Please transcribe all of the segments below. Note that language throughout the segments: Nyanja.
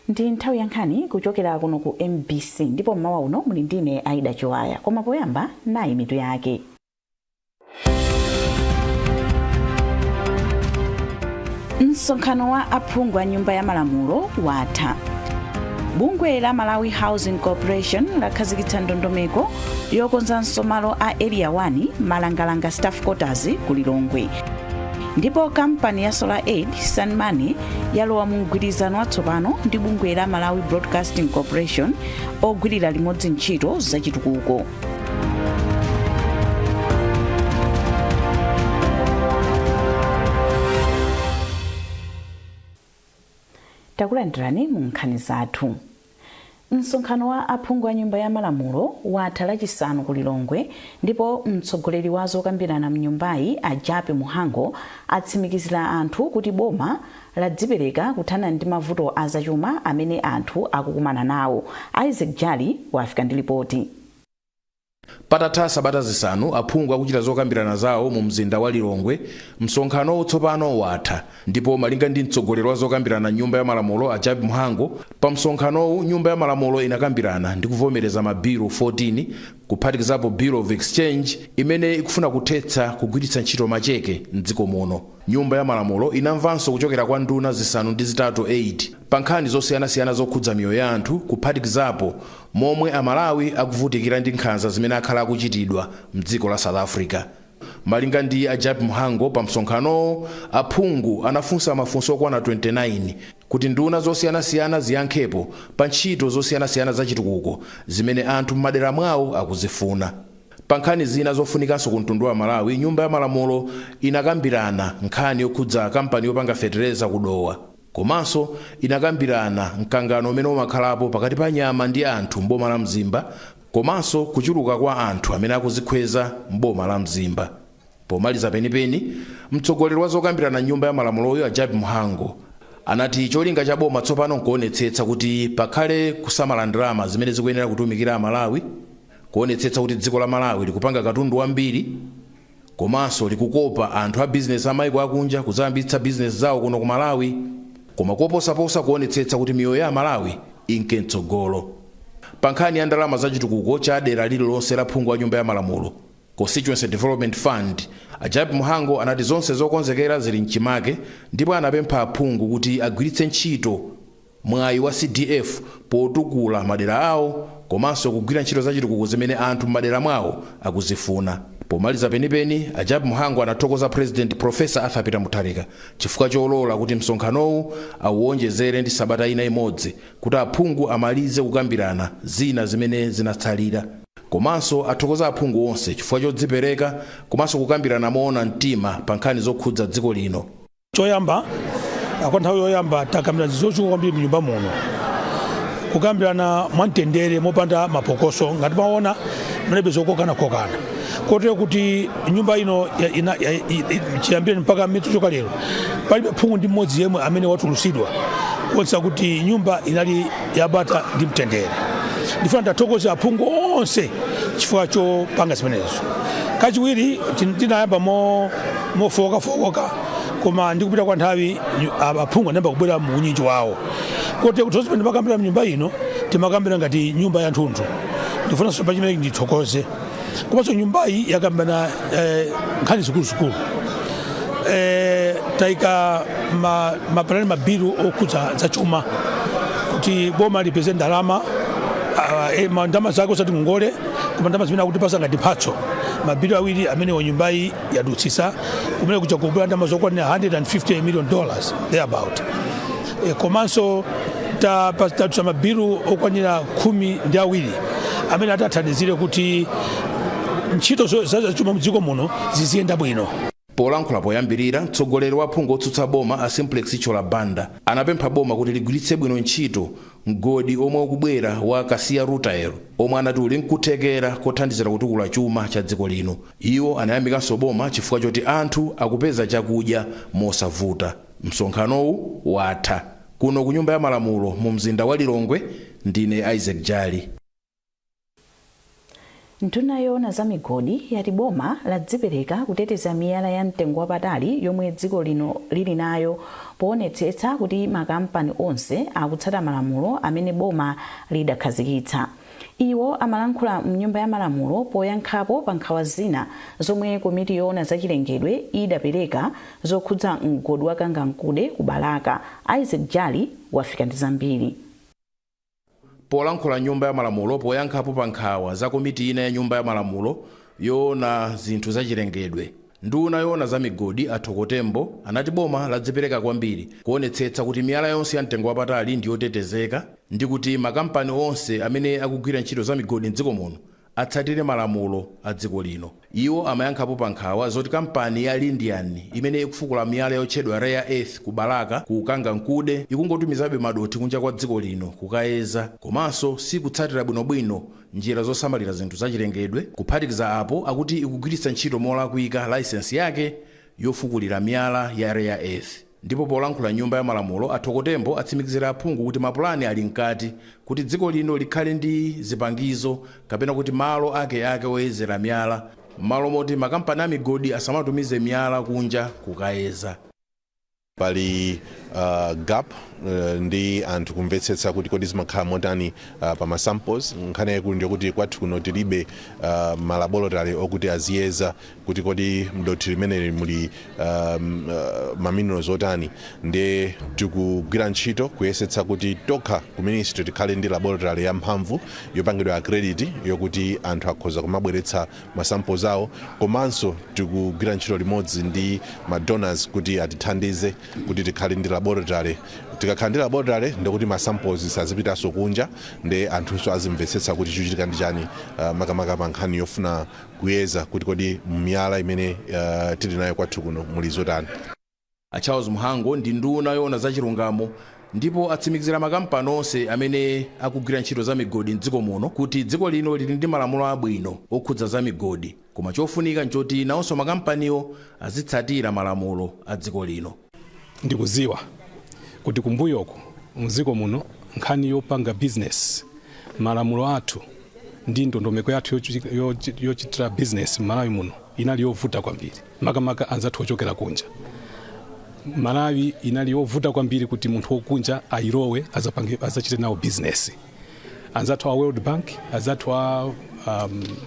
Ndi nthawi ya nkhani kuchokera kuno ku MBC, ndipo mmawa uno muli ndine Aida Chiwaya. Koma poyamba, nayi mitu yake. Msonkhano wa aphungu a Nyumba ya Malamulo watha. Bungwe la Malawi Housing Corporation lakhazikitsa ndondomeko yokonzanso malo a Area 1, Malangalanga Staff Quarters ku Lilongwe. Ndipo kampani ya Solar Aid Sunmoney yalowa mu mgwirizano watsopano ndi bungwe la Malawi Broadcasting Corporation ogwirira limodzi ntchito zachitukuko. Takulandirani mu nkhani zathu. Msonkhano wa aphungu a Nyumba ya Malamulo watha Lachisanu ku Lilongwe, ndipo mtsogoleri wa zokambirana mnyumbayi, a Jappie Mhango, atsimikizira anthu kuti boma ladzipereka kuthana ndi mavuto a zachuma amene anthu akukumana nawo. Isaac Jali wafika ndi lipoti. Patatha sabata 5 aphungu akuchita zokambirana zawo mu mzinda wa Lilongwe, msonkhanowu tsopano watha, ndipo malinga ndi mtsogoleri wa zokambirana m'Nyumba ya Malamulo, a Jappie Mhango, pa msonkhanowu Nyumba ya Malamulo inakambirana ndi kuvomereza mabilu 14, kuphatikizapo Bill of Exchange imene ikufuna kuthetsa kugwiritsa ntchito macheke m'dziko muno. Nyumba ya Malamulo inamvanso kuchokera kwa nduna 8 8 pa nkhani zosiyanasiyana zokhudza miyoyo ya anthu, kuphatikizapo momwe Amalawi akuvutikira ndi nkhanza zimene akhala akuchitidwa mdziko la South Africa. Malinga ndi a Jappie Mhango, pa msonkhanowo aphungu anafunsa mafunso okwana 29 kuti nduna zosiyanasiyana ziyankhepo pa ntchito zosiyanasiyana zachitukuko zimene anthu m'madera mwawo akuzifuna. Pa nkhani zina zofunikanso ku mtundu wa Malawi, Nyumba ya Malamulo inakambirana nkhani yokhudza kampani yopanga fetereza ku Dowa. Komanso inakambirana mkangano umene umakhalapo pakati pa nyama ndi anthu m'boma la Mzimba komanso kuchuluka kwa anthu amene akuzikhweza m'boma la Mzimba. Pomaliza penipeni, mtsogoleri wa zokambirana m'Nyumba ya Malamuloyo, a Jappie Mhango, anati cholinga cha boma tsopano nkuonetsetsa kuti pakhale kusamala ndalama zimene zikuyenera kutumikira Amalawi, kuonetsetsa kuti dziko la Malawi likupanga katundu wambiri, komanso likukopa anthu a bizinesi a maiko akunja kudzayambitsa bizinesi zawo kuno ku Malawi, koma koposaposa kuonetsetsa kuti miyoyo ya Amalawi inke mtsogolo. Pa nkhani ya ndalama za chitukuko cha dera lililonse la phungu wa Nyumba ya Malamulo, Constituency Development Fund, a Jappie Mhango anati zonse zokonzekera zili mchimake, ndipo anapempha aphungu kuti agwiritse ntchito mwayi wa CDF potukula madera awo komanso kugwira ntchito zachitukuko zimene anthu m'madera mwawo akuzifuna. Pomaliza penipeni, a Jappie Mhango anathokoza President Professor Arthur Peter Mutharika chifukwa cholola kuti msonkhanowu awuwonjezere ndi sabata ina imodzi kuti aphungu amalize kukambirana zina zimene zinatsalira. Komanso athokoza aphungu onse chifukwa chodzipereka komanso kukambirana moona mtima pa nkhani zokhudza dziko lino. Choyamba, kwa nthawi yoyamba takambirana zochuluka kwambiri mnyumba muno, kukambirana mwamtendere mopanda mapokoso ngati maona mnebe zokokanakokana, kotero kuti nyumba ino chiyambire mpaka mmene tachoka lero palibe phungu ndi mmodzi yemwe amene watulusidwa, kuonetsa kuti nyumba inali yabata ndi mtendere. Ndifuna ndathokoza aphungu onse chifukwa chopanga zimenezo. Kachiwiri, tinayamba mofowokafowoka, koma ndikupita kwa nthawi aphungu anayamba kubwera mu unyinji wawo, kotero kuti zonse timakambira mnyumba ino timakambira ngati nyumba ya nthunthu. Ndifunanso pachimene ndithokoze. Komanso nyumbayi yakambana nkhani zikuluzikulu. Tayika mapulani, mabilu okhudza zachuma kuti boma lipeze ndalama, ndalama zake osati ngongole, koma ndalama zimene akutipasa ngati mphatso. Mabilu awiri amene wa nyumbayi yadutsisa kumene kuja kubwera ndalama zokwanira $150 million thereabout. Komanso tadutsa mabilu okwanira 12 amene atathandizire kuti ntchito zachuma mdziko muno ziziyenda bwino. Polankhula poyambirira, mtsogoleri wa phungu otsutsa boma, a Simplex Chithyola Banda, anapempha boma kuti ligwiritse bwino ntchito mgodi omwe ukubwera wa Kasiya Rutile, omwe anati uli nkuthekera kothandizira kutukula chuma cha dziko lino. Iwo anayamikanso boma chifukwa choti anthu akupeza chakudya mosavuta. Msonkhanowu watha. Kuno ku Nyumba ya Malamulo mu mzinda wa Lilongwe, ndine Isaac Jali. Nduna yoona za migodi yati boma ladzipereka kuteteza miyala ya mtengo wapatali yomwe dziko lino lili nayo, poonetsetsa kuti makampani onse akutsata malamulo amene boma lidakhazikitsa. Iwo amalankhula mnyumba ya malamulo poyankhapo pa nkhawa zina zomwe komiti yoona zachilengedwe idapereka zokhudza mgodi wa Kangankude ku Balaka. Isaac Jali wafika ndi zambiri. Polankhula Nyumba ya Malamulo poyankhapo pa nkhawa za komiti ina ya Nyumba ya Malamulo yoona zinthu zachilengedwe, nduna yoona za migodi a Thoko Tembo anati boma ladzipereka kwambiri kuonetsetsa kuti miyala yonse ya mtengo wapatali ndi yotetezeka, ndi kuti makampani onse amene akugwira ntchito za migodi mdziko muno atsatire malamulo a dziko lino. Iwo amayankhapo pa nkhawa zoti kampani ya Lindian imene ikufukula miyala yotchedwa rare earth ku Balaka ku Kangankude ikungotumizabe madothi kunja kwa dziko lino kukayeza, komanso sikutsatira bwinobwino njira zosamalira zinthu zachilengedwe. Kuphatikiza apo, akuti ikugwiritsa ntchito molakwika layisensi yake yofukulira miyala ya rare earth. Ndipo polankhula Nyumba ya Malamulo, a Thoko Tembo atsimikizira aphungu kuti mapulani ali mkati kuti dziko lino likhale ndi zipangizo kapena kuti malo ake oyezera miyala, malo moti makampani a migodi asamatumize miyala kunja kukayeza. Pali gap ndi anthu kumvetsetsa kuti kodi zimakhala motani pa ma samples. Nkhani yaikulu ndiyokuti kwathu kuno tilibe ma laboratory okuti aziyeza kuti kodi mdothi limeneli muli ma minerals otani. Ndiye tikugwira ntchito kuyesetsa kuti tokha ku ministry tikhale ndi laboratory yamphamvu yopangidwa accredit, yokuti anthu akhoza kumabweretsa ma samples awo. Komanso tikugwira ntchito limodzi ndi ma donors kuti atithandize kuti tikhale ndi laboratory. Tikakhala ndi laboratory, ndikuti ma samples sazipitanso kunja, ndi anthunso azimvetsetsa kuti chikuchitika ndi chani, makamaka pa nkhani yofuna kuyeza kuti kodi miyala imene tili nayo kwathu kuno muli zotani. A Charles Mhango ndi nduna yoona zachilungamo, ndipo atsimikizira makampani onse amene akugwira ntchito za migodi mdziko muno kuti dziko lino lili ndi malamulo abwino okhudza za migodi, koma chofunika nchoti nawonso makampaniwo azitsatira malamulo a dziko lino. Ndikuziwa kuti kumbuyoko mdziko muno nkhani yopanga business, malamulo athu ndi ndondomeko yathu yochitira business m'Malawi muno inali yovuta kwambiri, makamaka anzathu ochokera kunja. Malawi inali yovuta kwambiri kuti munthu wokunja ayilowe, azapange, azachite nawo business. Anzathu a World Bank, anzathu a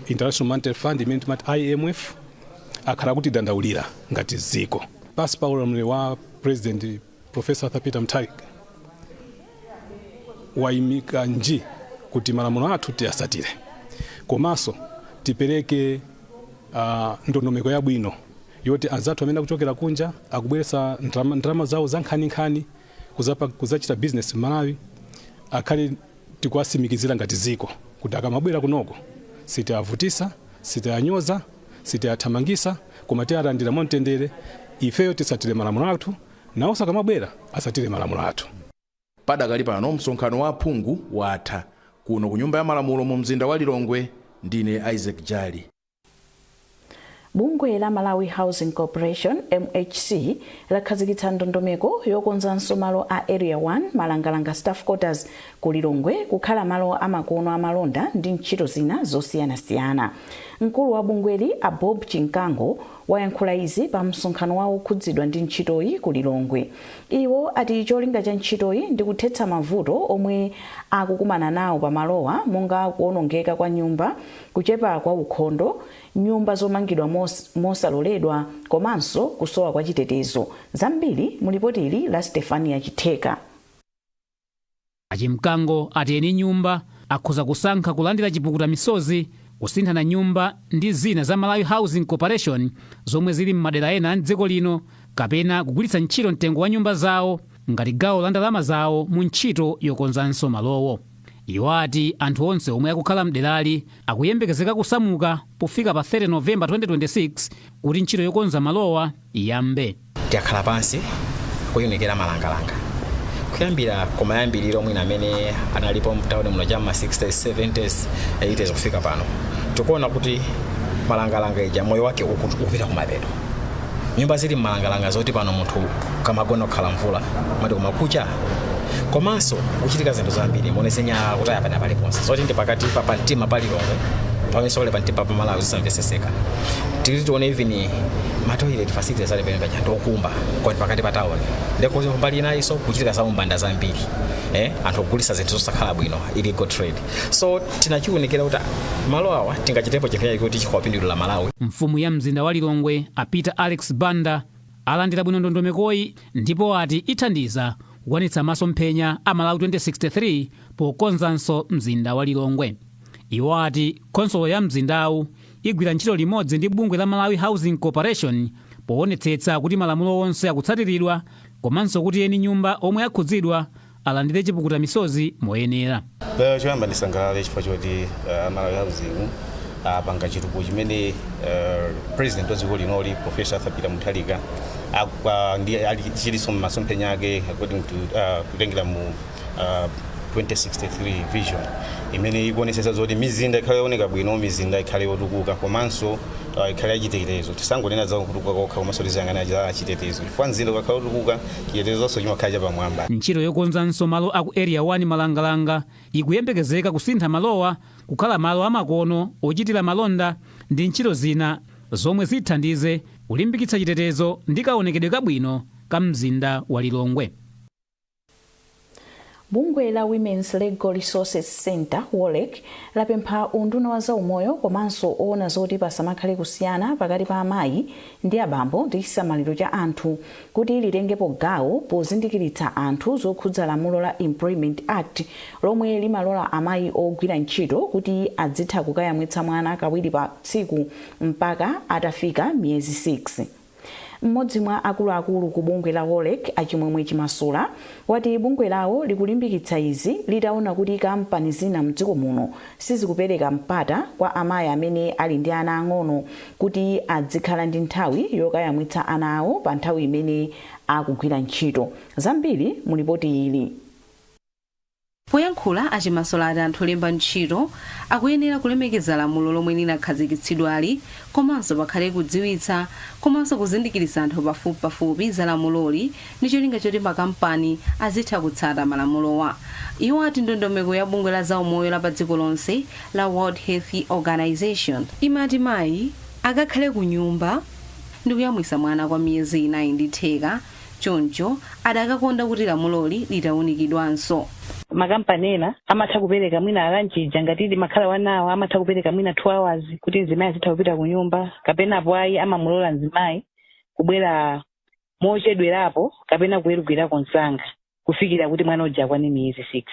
International Monetary Fund imene timati IMF, akhala kutidandaulira ngati dziko. Pasi pa ulamuliro wa President Professor Arthur Peter Mutharika, wayimika nji kuti malamulo athu tiyasatire, komanso tipereke ndondomeko yabwino yoti anzathu amene akuchokera kunja akubweretsa ndalama zawo za nkhaninkhani kuzachita business m'Malawi, akhale tikuwasimikizira ngati dziko kuti akamabwera kunoko sitiavutisa, sitianyoza, sitiathamangisa, koma tialandira mwamtendere. Ifeyo tisatire malamulo athu, nawonso akamabwera asatire malamulo athu. Padakali pano msonkhano wa aphungu watha. Kuno ku Nyumba ya Malamulo mu mzinda wa Lilongwe, ndine Isaac Jali. Bungwe la Malawi Housing Corporation, MHC, lakhazikitsa ndondomeko yokonzanso malo a Area 1 Malangalanga Staff Quarters ku Lilongwe kukhala malo amakono amalonda ndi ntchito zina zosiyanasiyana. Mkulu wa bungweli a Bob Chinkango wayankhula izi pa msonkhano wawo okhudzidwa ndi ntchitoyi ku Lilongwe. Iwo ati cholinga cha ntchitoyi ndi kuthetsa mavuto omwe akukumana nawo pamalowa, monga kuwonongeka kwa nyumba, kuchepa kwa ukhondo, nyumba zomangidwa mosaloledwa komanso kusowa kwa chitetezo. Zambiri mu lipoti ili la Stefania Chitheka. Achimkango ati eni nyumba akhoza kusankha kulandira chipukuta misozi, kusinthana nyumba ndi zina za Malawi Housing Corporation zomwe zili m'madera ena a mdziko lino, kapena kugwiritsa ntchito mtengo wa nyumba zawo ngati gawo la ndalama zawo mu ntchito yokonzanso malowo. Iwo ati anthu onse omwe akukhala mderali akuyembekezeka kusamuka pofika pa 30 Novemba 2026 kuti ntchito yokonza malowa iyambe. Tikakhala pansi kuyunikira Malangalanga kuyambira kumayambiriro mwina amene analipo mtawuni muno cham'ma 60s, 70s, 80s kufika pano, tikuona kuti Malangalanga ija moyo wake ukupita kumapeto. Nyumba zili mmalangalanga zoti pano munthu kamagona kukhala mvula mati kumakucha, komanso kuchitika zinthu zambiri, muone zinyalala kutaya pana paliponse, zoti ndi pakati pa pamtima pa Lilongwe. Pamenso pali pamtima pa Malawi zisamveseseka. Tili tione even ma toilet facilities ali pene paja ndiokumba kodi pakati pa town, ndekuti mbali inayinso kuchitika za umbanda zambiri, anthu kugulisa zinthu zosakhala bwino, illegal trade. So tinachiwunikira kuti malo awa tingachitepo chinthu kuti chikuwapindulira Malawi. Mfumu ya mzinda wa Lilongwe, a Peter Alex Banda, alandira bwino ndondomekoyi ndipo ati ithandiza kukwanitsa masomphenya a Malawi 2063 pokonzanso mzinda wa Lilongwe. Iwo ati khonsolo ya mzindawu igwira ntchito limodzi ndi bungwe la Malawi Housing Corporation poonetsetsa kuti malamulo onse akutsatiridwa komanso kuti eni nyumba omwe akhudzidwa alandire chipukuta misozi moyenera. Choyamba ndisangalale chifukwa choti Malawi Housing apanga chitukuko chimene president wa dziko linoli, Professor Arthur Peter Mutharika, ndi chilinso m'masomphenya ake according to kutengera mu 2063 vision imene ikuonetsetsa zoti mizinda ikhale yooneka bwino, mizinda ikhale yotukuka, komanso ikhale yachitetezo. Tisangonena za kutukuka kokha, komanso tiziyang'ana za chitetezo, chifukwa mzinda ukakhala yotukuka, chitetezonso chimakhala chapamwamba. Ntchito yokonzanso malo aku Area 1 Malangalanga ikuyembekezeka kusintha malowa kukhala malo amakono ochitira malonda ndi ntchito zina zomwe zithandize kulimbikitsa chitetezo ndi kaonekedwe kabwino ka mzinda wa Lilongwe. Bungwe la Women's Legal Resources Center, WOLREC, lapempha unduna wa zaumoyo komanso oona zoti pasamakhale kusiyana pakati pa amayi ndi abambo ndi chisamaliro cha anthu kuti litengepo gawo pozindikiritsa anthu zokhudza lamulo la Employment Act lomwe limalola amayi ogwira ntchito kuti adzitha kukayamwitsa mwana kawiri pa tsiku mpaka atafika miyezi 6. Mmodzi mwa akuluakulu ku bungwe la WOLREC, Achimwemwe Chimasula, wati bungwe lawo likulimbikitsa izi litaona kuti kampani zina mdziko muno sizikupereka mpata kwa amayi amene ali ndi ana ang'ono kuti adzikhala ndi nthawi yokayamwitsa ana awo pa nthawi imene akugwira ntchito. Zambiri mu lipoti ili. Poyankhula, Achimasula ati anthu olemba ntchito akuyenera kulemekeza lamulo lomwe linakhazikitsidwali, komanso pakhale kudziwitsa komanso kuzindikiritsa anthu pafupipafupi za lamuloli ndi cholinga choti makampani azitha kutsata malamulowa. Iwo ati ndondomeko ya bungwe la zaumoyo la pa dziko lonse la World Health Organization imati mayi akakhale ku nyumba ndi kuyamwisa mwana kwa miyezi 4.5. Choncho adakakonda kuti lamuloli litawunikidwanso. Makampani ena amatha kupereka mwina lunch ija, ngati ili makhala 1 hour, amatha kupereka mwina 2 hours kuti mzimayi azitha kupita ku nyumba, kapena apo ayi amamulola mzimayi kubwera mochedwerapo kapena kuwerukirako msanga kufikira kuti mwana uja akwane miyezi 6.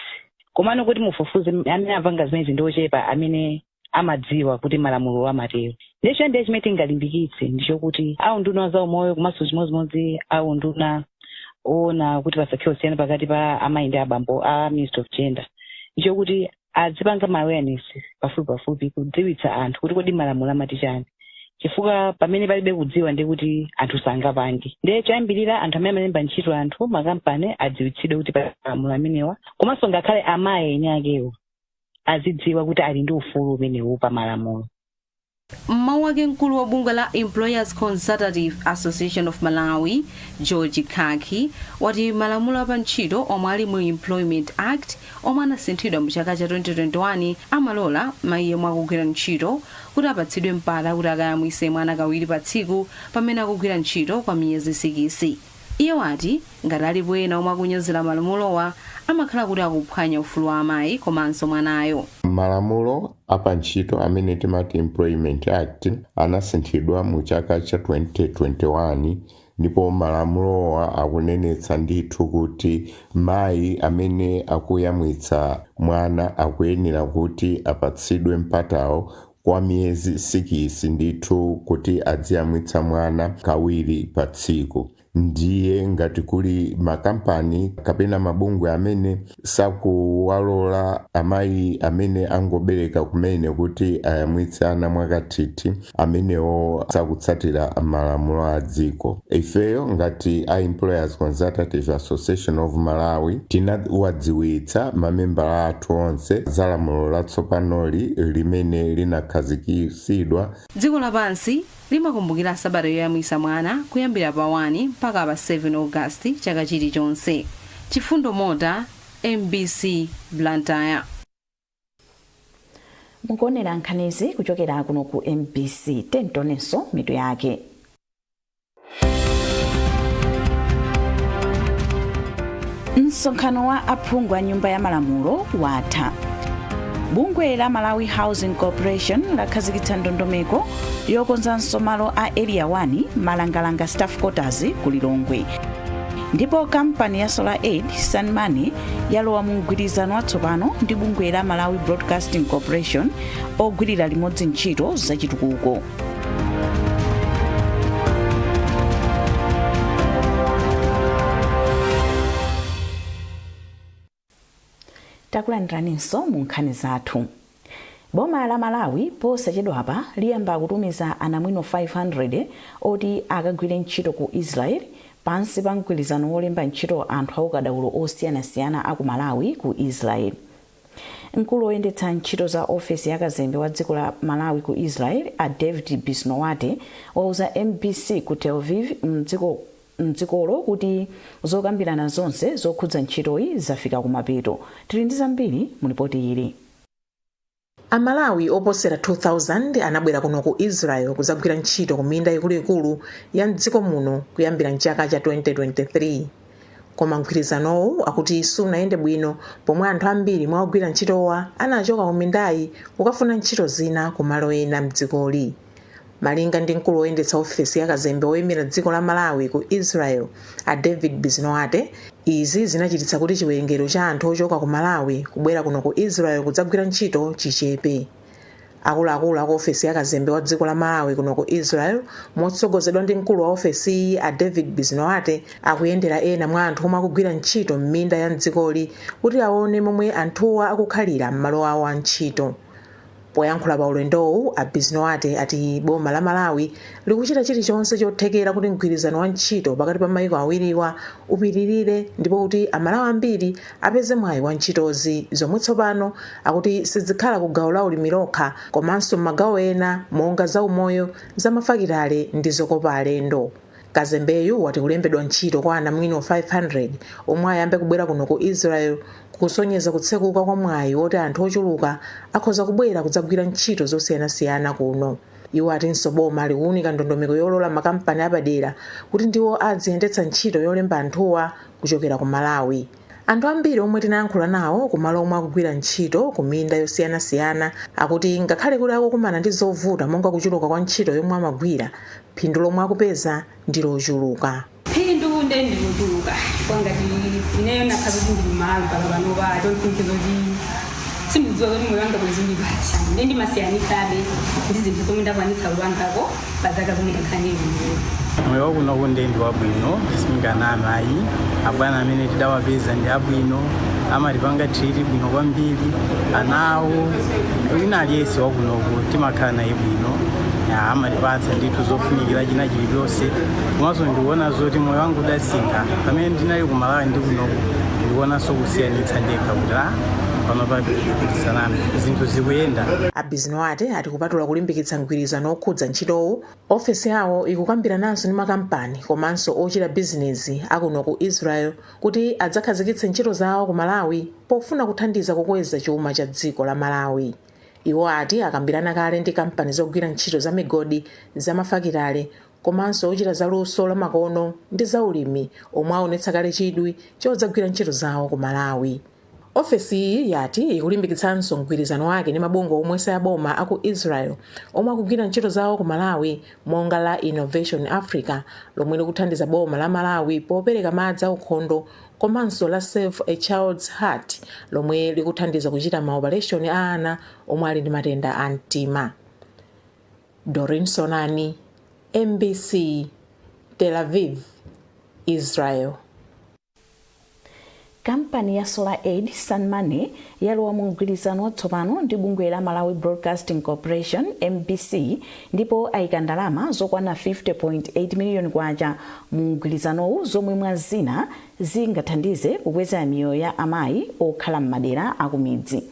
Komano kuti mufufuze, amene amapanga zimenezi ndi ochepa amene amadziwa kuti malamulo amatero. Ndicho ndiye chimene tingalimbikitse ndichokuti awu nduna za umoyo komanso chimodzimodzi awu nduna oona kuti pasakhale kusiyana pakati pa amayi ndi abambo, a Ministry of Gender, ndichokuti azipanga ma awareness pafupi pafupi kudziwitsa anthu kuti kodi malamulo amati chani, chifukwa pamene palibe kudziwa ndi kuti anthu sangapange. Ndiye choyambirira, anthu amene amalemba ntchito anthu, makampani, adziwitsidwe kuti pali malamulo amenewa, komanso ngakhale amayi eni akewo azidziwa kuti ali ndi ufulu umenewu pa malamulo. Mmawu ake, mkulu wa bungwe la Employers Consultative Association of Malawi, George Khaki, wati malamulo apantchito omwe ali mu Employment Act omwe anasinthidwa mu chaka cha 2021 amalola mayi yemwe akugwira ntchito kuti apatsidwe mpata kuti akayamwise mwana kawiri pa tsiku pamene akugwira ntchito kwa miyezi 6. Iye wati ngati alipo ena omwe akunyozera malamulowa, amakhala kuti akuphwanya ufulu wa amayi komanso mwanayo. Malamulo apantchito amene timati Employment Act anasinthidwa mu chaka cha 2021, ndipo malamulowa akunenetsa ndithu kuti mayi amene akuyamwitsa mwana akuyenera kuti apatsidwe mpatawo kwa miyezi 6 ndithu kuti adziyamwitsa mwana kawiri pa tsiku. Ndiye ngati kuli makampani kapena mabungwe amene sakuwalola amayi amene angobereka kumene kuti ayamwitse ana mwakathithi, amenewo sakutsatira malamulo a dziko. Ifeyo ngati a Employers Consultative Association of Malawi tinawadziwitsa mamembala athu onse za lamulo latsopanoli limene linakhazikitsidwa. Dziko lapansi limakumbukira sabata yoyamwisa mwana kuyambira pa 1 mpaka pa 7 August chaka chilichonse. Chifundo Mota, MBC, Blantyre. Mukuonera nkhanizi kuchokera kuno ku MBC. Tentonenso mitu yake. Msonkhano wa aphungu a Nyumba ya Malamulo watha. Bungwe la Malawi Housing Corporation lakhazikitsa ndondomeko yokonzanso malo a Area 1 Malangalanga Staff Quarters ku Lilongwe. Ndipo kampani ya Solar Aid Sunmoney yalowa mu mgwirizano watsopano ndi bungwe la Malawi Broadcasting Corporation ogwirira limodzi ntchito zachitukuko. Takulandiraninso mu nkhani zathu. Boma la Malawi posachedwapa liyamba kutumiza anamwino 500 oti akagwire ntchito ku Israel pansi pa mgwirizano wolemba ntchito anthu aukadaulo osiyanasiyana aku Malawi ku Israel. Mkulu woyendetsa ntchito za ofesi ya kazembe wa dziko la Malawi ku Israel, a David Bisnowaty, wauza MBC ku Tel Aviv mdzikolo kuti zokambirana zonse zokhudza ntchitoyi zafika kumapeto. Tili ndi zambiri mu ripoti ili. Amalawi oposera 2,000 anabwera kuno ku Israel kudzagwira ntchito ku minda ikuluikulu ya mdziko muno kuyambira mchaka cha 2023. Koma mgwirizanowu akuti sunayende bwino pomwe anthu ambiri mwa ogwira ntchitowa anachoka ku mindayi kukafuna ntchito zina ku malo ena mdzikoli. Malinga ndi mkulu woyendetsa ofesi ya kazembe woyimira dziko la Malawi ku Israel, a David Bisnowaty, izi zinachititsa kuti chiwerengero cha anthu ochoka ku Malawi kubwera kuno ku Israel kudzagwira ntchito chichepe. Akuluakulu aku ofesi ya kazembe wa dziko la Malawi kuno ku Israel motsogozedwa ndi mkulu wa ofesiyi a David Bisnowaty akuyendera ena mwa anthu omwe akugwira ntchito m'minda ya mdzikoli kuti aone momwe anthuwa akukhalira m'malo awo a ntchito. Poyankhula pa ulendowu, a Bisnowaty ati boma la Malawi likuchita chilichonse chothekera kuti mgwirizano wa ntchito pakati pa maiko awiriwa upitilire ndipo kuti Amalawi ambiri apeze mwayi wa ntchitozi zomwe tsopano akuti sizikhala ku gawo la ulimi lokha komanso m'magawo ena monga zaumoyo, zamafakitale ndi zokopa alendo. Kazembeyu wati kulembedwa ntchito kwa anamwino 500 omwe ayambe kubwera kuno ku Israel kukusonyeza kutsekuka kwa mwayi woti anthu ochuluka akhoza kubwera kudzagwira ntchito zosiyanasiyana kuno. Iwo atinso boma likuunika ndondomeko yolola makampani apadera kuti ndiwo adziyendetsa ntchito yolemba anthuwa kuchokera ku Malawi. Anthu ambiri omwe tinayankhula nawo kumalo omwe akugwira ntchito ku minda yosiyanasiyana akuti ngakhale kuti akukumana ndi zovuta monga kuchuluka kwa ntchito yomwe amagwira, phindu lomwe akupeza ndi lochuluka. Phindu nde ndilochuluka chifukwa ngati ineyo nakhala kuti ndili Malawi mpaka panopa, I don't think zoti sindidziwa zoti moyo wanga bwezi uli pati. Nde ndimasiyanisabe ndi zinthu zomwe ndakwanitsa kupangako pa zaka zomwe ndakhala ndili kuno. Moyo wakunoko nde ndi wabwino, singaname ayi. Abwana amene tidawapeza ndi abwino, amatipanga treat bwino kwambiri. Anawo, wina aliyense wakunoko timakhala naye bwino. Ya, amatipatsa ndithu zofunikira china chilichonse. Komanso ndikuona zoti moyo wanga udasintha pamene ndinali ku Malawi ndi kunoko. Ndikuonanso kusiyanitsa ndekha kuti a panopa ndisaname zinthu zikuyenda. A Bisnowaty ati kupatula kulimbikitsa mgwirizano wokhudza ntchitowu, ofesi yawo ikukambirananso ndi makampani komanso ochita bizinezi akuno ku Israel kuti adzakhazikitse ntchito zawo ku Malawi pofuna kuthandiza kukweza chuma cha dziko la Malawi. Iwo ati akambirana kale ndi kampani zogwira ntchito za migodi, za mafakitale komanso ochita za luso la makono ndi za ulimi omwe aonetsa kale chidwi chodzagwira ntchito zawo ku Malawi. Ofesiyi yati ikulimbikitsanso mgwirizano wake ndi mabungwe omwe si aboma aku Israel omwe akugwira ntchito zawo ku Malawi monga la Innovation Africa lomwe likuthandiza boma la Malawi popereka madzi aukhondo komanso la Save a Child's Heart lomwe likuthandiza kuchita maopaleshoni a ana omwe ali ndi matenda a mtima. Doreen Sonani, MBC, Tel Aviv, Israel. Kampani ya Solar Aid Sunmoney yalowa mu mgwirizano watsopano ndi bungwe la Malawi Broadcasting Corporation, MBC, ndipo ayika ndalama zokwana 50.8 miliyoni kwacha mu mgwirizanowu zomwe mwa zina zingathandize kukweza miyoyo ya amayi okhala m'madera akumidzi.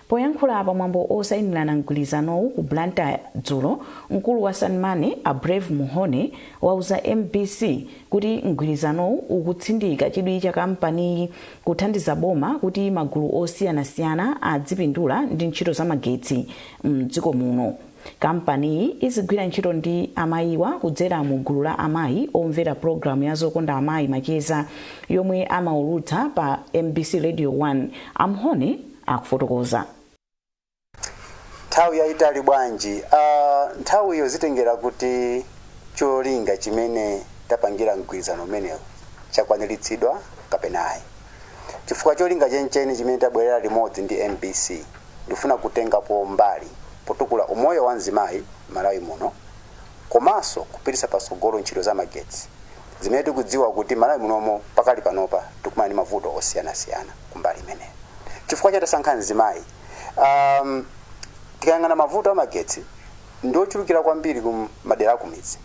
Poyankhula pamwambo osayinirana mgwirizanowu ku Blantyre dzulo, mkulu wa SunMoney a Brave Mhone wauza MBC kuti mgwirizanowu ukutsindika chidwi cha kampaniyi kuthandiza boma kuti magulu osiyanasiyana adzipindula ndi ntchito za magetsi mdziko muno. Kampaniyi izigwira ntchito ndi amayiwa kudzera mu gulu la amayi omvera pulogalamu ya Zokonda Amayi Macheza yomwe amaulutsa pa MBC Radio 1. A Mhone akufotokoza. Nthawi yayitali bwanji? Nthawiyo zitengera kuti cholinga chimene tapangira mgwirizano umenewu chakwaniritsidwa kapena ayi, chifukwa cholinga chenicheni chimene tabwerera limodzi ndi MBC ndifuna kutengapo mbali potukula umoyo wa mzimayi Malawi muno, komanso kupititsa patsogolo ntchito za magetsi zimene tikudziwa kuti Malawi munomo pakali panopa tikumana ndi mavuto osiyanasiyana kumbali imeneyo. Chifukwa chatasankha mzimayi, tikayang'ana mavuto amagetsi ndi ochulukira kwambiri ku madera akumidzi.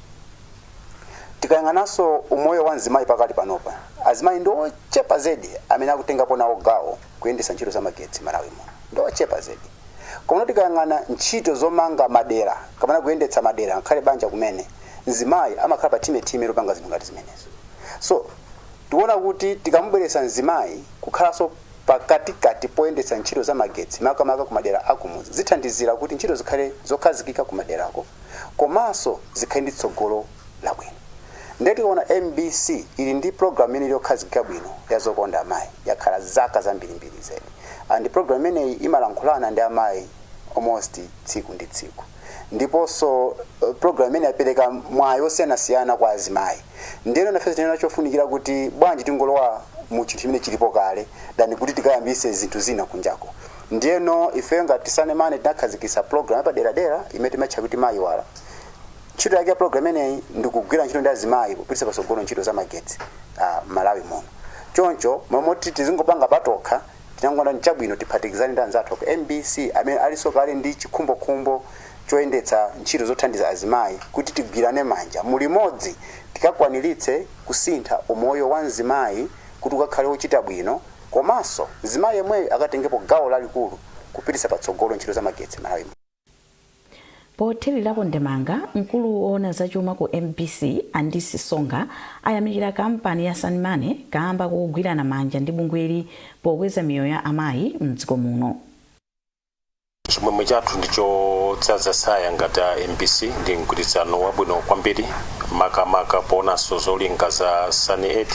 Tikayang'ananso umoyo wa mzimayi pakali panopa, azimayi ndi ochepa zedi amene akutengapo nawo gawo kuyendetsa ntchito za magetsi Malawi muno, ndi ochepa zedi. Koma tikayang'ana ntchito zomanga madera kapena kuyendetsa madera, ngakhale banja kumene, mzimayi amakhala pa timetime lopanga zinthu ngati zimenezo. So tikuona kuti tikamubweretsa mzimayi kukhalanso pakatikati poyendetsa ntchito za magetsi, makamaka ku madera akumudzi, zithandizira kuti ntchito zikhale zokhazikika ku maderako komanso zikhale ndi tsogolo labwino. Ndiye tikaona MBC ili ndi program imene ili yokhazikika bwino ya Zokonda Amayi, yakhala zaka zambirimbiri zedi, and program imeneyi imalankhulana ndi amayi almost tsiku ndi tsiku, ndiponso program imene yapereka mwayi osiyanasiyana kwa azimayi. Ndiyeno nafenso tinaona chofunikira kuti bwanji tingolowa mu chinthu chimene chilipo kale than kuti tikayambise zinthu zina kunjako. Ndiyeno ifeyo ngati SunMoney tinakhazikitsa program yapaderadera imene timatcha kuti Mayiwala. Ntchito yake ya program imeneyi ndikugwira ntchito ndi azimayi kupititsa patsogolo ntchito za magetsi Malawi muno. Choncho momoti tizingopanga patokha, tinangoona nchabwino tiphatikizane ndi anzathu ku MBC amene alinso kale ndi chikhumbokhumbo choyendetsa ntchito zothandiza azimayi, kuti tigwirane manja mulimodzi tikakwaniritse kusintha umoyo wa mzimayi kuti ukakhale wochita bwino, komanso mzimayi yemweyo akatengepo gawo lalikulu kupititsa patsogolo ntchito za magetsi Malawi muno. Pothirirapo ndemanga, mkulu woona zachuma ku MBC Andisi Songa ayamikira kampani ya SunMoney kamba kugwirana manja ndi bungweli pokweza miyoyo ya amayi mdziko muno. Chimwemwe chathu ndichodzaza tsaya ngati a MBC ndi mgwirizano wabwino kwambiri, makamaka poonanso zolinga za SunAid.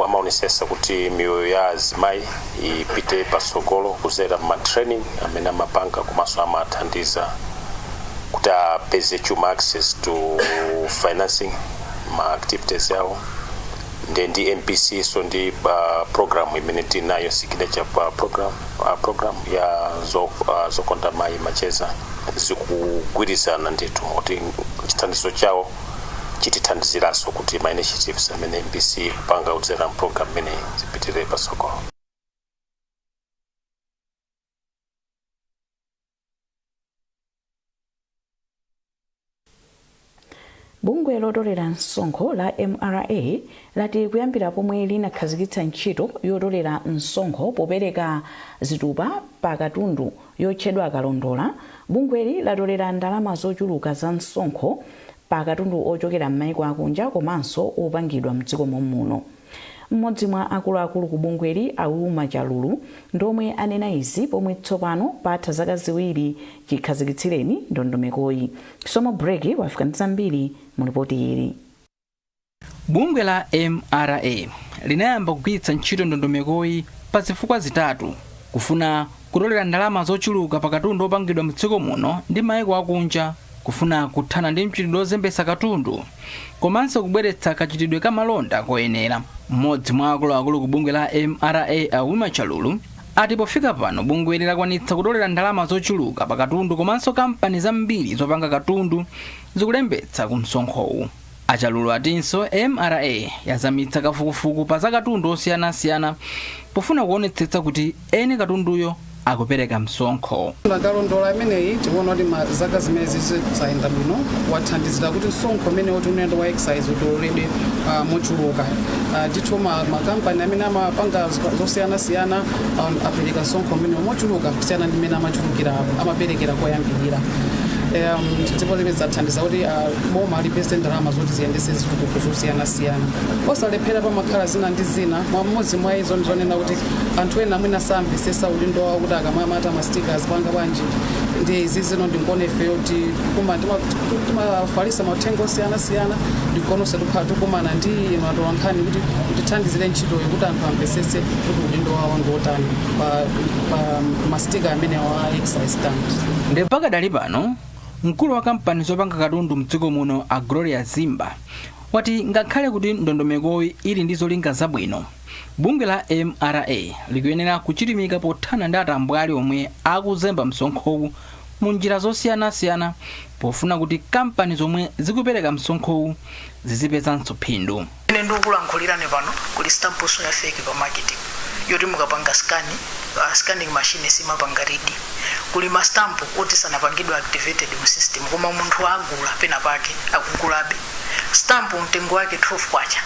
Amaonesesa kuti miyoyo ya azimayi ipite patsogolo kudzera ma training amene amapanga, komanso amathandiza kuti apeze chuma, access to financing ma activities yawo. Ndi MBC so ndi program imene tinayo, signature program ya Zokonda Mayi Macheza, zikugwirizana ndithu kuti chithandizo chawo chitithandiziranso kuti ma initiatives amene MBC kupanga kudzera program imeneyi zipitirire patsogolo. Bungwe lotolera msonkho la MRA lati kuyambira pomwe linakhazikitsa ntchito yotolera msonkho popereka zitupa pa katundu yotchedwa kalondola, bungweli latolera ndalama zochuluka za msonkho pa katundu ochokera m'maiko akunja komanso opangidwa mdziko mommuno. Mmodzi mwa akuluakulu ku bungweli, a Wilma Chalulu, ndomwe anena izi pomwe tsopano patha zaka 2 chikhazikitsireni ndondomekoyi. Somo Break wafika ndi zambiri mu ripoti ili. Bungwe la MRA linayamba kugwiritsa ntchito ndondomekoyi pa zifukwa zitatu: kufuna kutolera ndalama zochuluka pa katundu opangidwa mdziko muno ndi maiko akunja, kufuna kuthana ndi mchitidwe ozembetsa katundu, komanso kubweretsa kachitidwe ka malonda koyenera. Mmodzi mwa akuluakulu ku bungwe la MRA, a Wilma Chalulu, ati pofika pano bungweli lakwanitsa kutolera ndalama zochuluka pa katundu, komanso kampani zambiri zopanga katundu zikulembetsa ku msonkhowu. Achalulu atinso MRA yazamitsa kafukufuku pa za katundu osiyanasiyana pofuna kuonetsetsa kuti eni katunduyo Akupereka msonkho. Kalondolondo ameneyi tikuona kuti zaka zimene zayenda bwino, wathandizira kuti msonkho umene woti unayenda wa excise utoleredwe mochuluka. Ndithu makampani amene amapanga zosiyanasiyana apereka msonkho umene mochuluka kusiyana ndi mmene amachulukira amaperekera koyambirira. Ndipo zimene zathandiza kuti boma lipeze ndalama zoti ziyendese zitukuko zosiyanasiyana. Osalephera pamakhala zina ndi zina. Mwamodzi mwa izo ndizonena kuti anthu ena mwina samvesesa udindo wawo kuti akamamata ma stickers panga bwanji. Ndi izi zino ndingone ifeyo timafalisa mauthenga osiyanasiyana, ndikononso tikhala tikumana ndi inu atolankhani kuti tithandizire ntchitoyo kuti anthu amvesese kuti udindo wawo ndi otani pa ma sticker amene wa excise stamps. Ndi pakadali pano, mkulu wa kampani zopanga katundu mdziko muno a Gloria Zimba wati ngakhale kuti ndondomekoyi ili ndi zolinga zabwino, bungwe la MRA likuyenera kuchilimika pothana ndi atambwali omwe akuzemba msonkhowu mu njira zosiyanasiyana pofuna kuti kampani zomwe zikupereka msonkhowu zizipezanso phindu. Ine ndikulankhulirani pano, kuli stampuso ya fake pa market yoti mukapanga scan, scanning machine simapanga read. Kuli ma stamp oti sanapangidwe activated mu system, koma munthu agula pena pake akugulabe stamp mtengo wake 12 kwacha,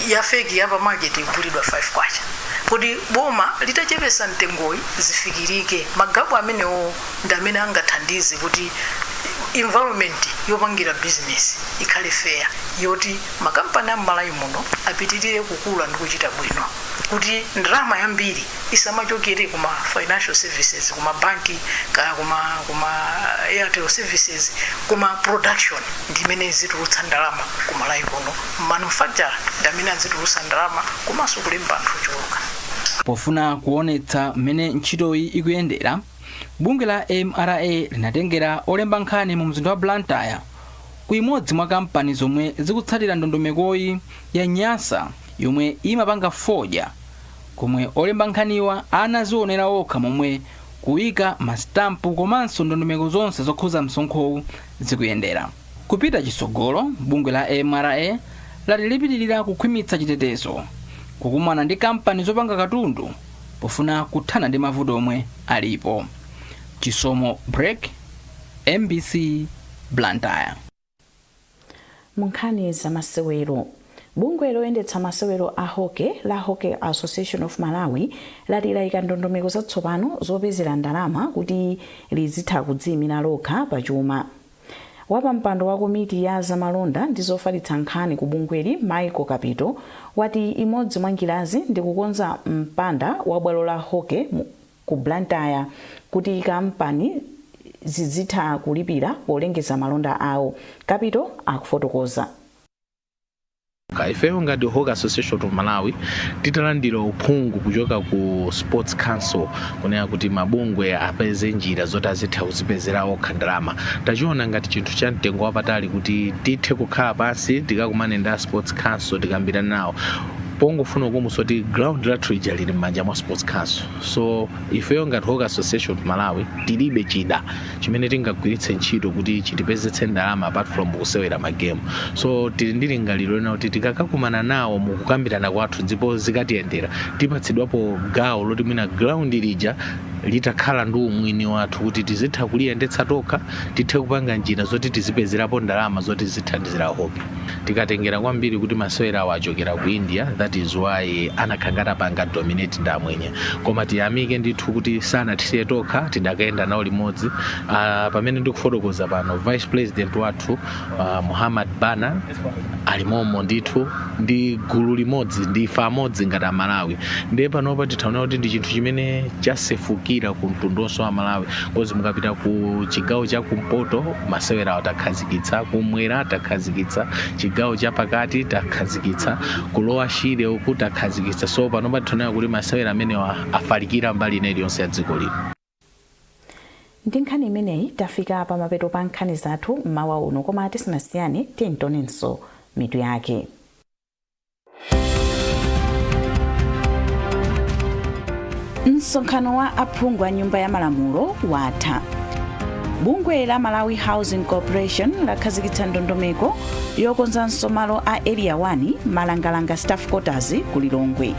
ya fake ya pa market igulidwa 5 kwacha. Kuti boma litachepesa mtengoyi zifikirike, ma gap amenewo ndi amene angathandize kuti environment yopangira business ikhale fair, yoti makampani am'Malawi muno apitirire kukula ndi kuchita bwino, kuti ndalama yambiri isamachokere kuma financial services, kuma banki kaya kuma Airtel services, kuma production ndi imene zitulutsa ndalama kuMalawi kuno. Manufacturer ndi amene azitulutsa ndalama komanso kulemba anthu ochuluka. Pofuna kuonetsa mmene ntchitoyi ikuyendera, bungwe la MRA linatengera olemba nkhani mu mzinda wa Blantyre ku imodzi mwa kampani zomwe zikutsatira ndondomekoyi ya Nyasa yomwe imapanga fodya, komwe olemba nkhaniwa anazionera okha momwe kuyika masitampu komanso ndondomeko zonse zokhuza msonkhowu zikuyendera. Kupita chitsogolo, bungwe la MRA lati lipitirira kukhwimitsa chitetezo, kukumana ndi kampani zopanga katundu pofuna kuthana ndi mavuto omwe alipo. Chisomo Break, MBC, Blantyre. Mu nkhani za masewero, bungwe loyendetsa masewero a hockey la Hockey Association of Malawi lati layika ndondomeko zatsopano zopezera ndalama kuti lizitha kudziyimira lokha pachuma. Wapampando wa komiti ya zamalonda ndi zofalitsa nkhani ku bungweli, Michael Kapito, wati imodzi mwa njirazi ndi kukonza mpanda wa bwalo la hockey ku Blantyre kuti kampani zizitha kulipira polengeza malonda awo. Kapito akufotokoza. Ifeyo ngati Hockey Association of Malawi titalandira uphungu kuchoka ku Sports Council kunena kuti mabungwe apeze njira zoti azitha kuzipezera okha ndalama, tachiona ngati chinthu cha mtengo wapatali kuti tithe kukhala pansi, tikakumane ndi a Sports Council, tikambirane nawo pongofuna kukumbutsa kuti ground lathu lija lili m'manja mwa Sports Council. So ifeyo ngati Hockey Association of Malawi tilibe chida chimene tingagwiritse ntchito kuti chitipezetse ndalama apart from kusewera magemu. So tili ndi lingaliro lena kuti tikakakumana nawo mukukambirana kwathu ndipo zikatiyendera, tipatsidwapo gawo loti mwina ground lija litakhala ndi umwini wathu kuti tizitha kuliyendetsa tokha, tithe kupanga njira zoti tizipezerapo ndalama zoti zithandizira hockey. Tikatengera kwambiri kuti masewera awo achokera ku India, that is why anakhala ngati apanga dominate ndi amwenye. Koma tiyamike ndithu kuti sanatisiye tokha, tidakayenda nawo limodzi. Pamene ndikufotokoza pano, vice president wathu Muhammad Bana alimomo ndithu ndi gulu limodzi, ndi ife amodzi ngati Amalawi. Ndiye panopa tithaona kuti ndi chinthu chimene chasefukira ku mtundu wonse wa Malawi, 'cause mukapita ku chigawo cha kumpoto masewerawo takhazikitsa, kumwera takhazikitsa, chigawo cha pakati takhazikitsa, kulowa Shire uku takhazikitsa. So panopa tithaonera kuti masewera amenewa afalikira mbali ina iliyonse ya dziko lino. Ndi nkhani imeneyi tafika pamapeto pa nkhani zathu mmawa uno, koma tisanasiyane tiyentonenso mitu yake. Msonkhano wa aphungu a Nyumba ya Malamulo watha. Bungwe la Malawi Housing Corporation lakhazikitsa ndondomeko yokonzanso malo a Area 1 Malangalanga Staff Quarters ku Lilongwe.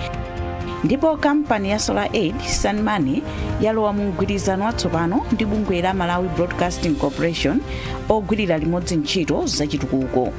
Ndipo kampani ya Solar Aid Sun Money yalowa mu mgwirizano watsopano ndi bungwe la Malawi Broadcasting Corporation ogwirira limodzi ntchito zachitukuko.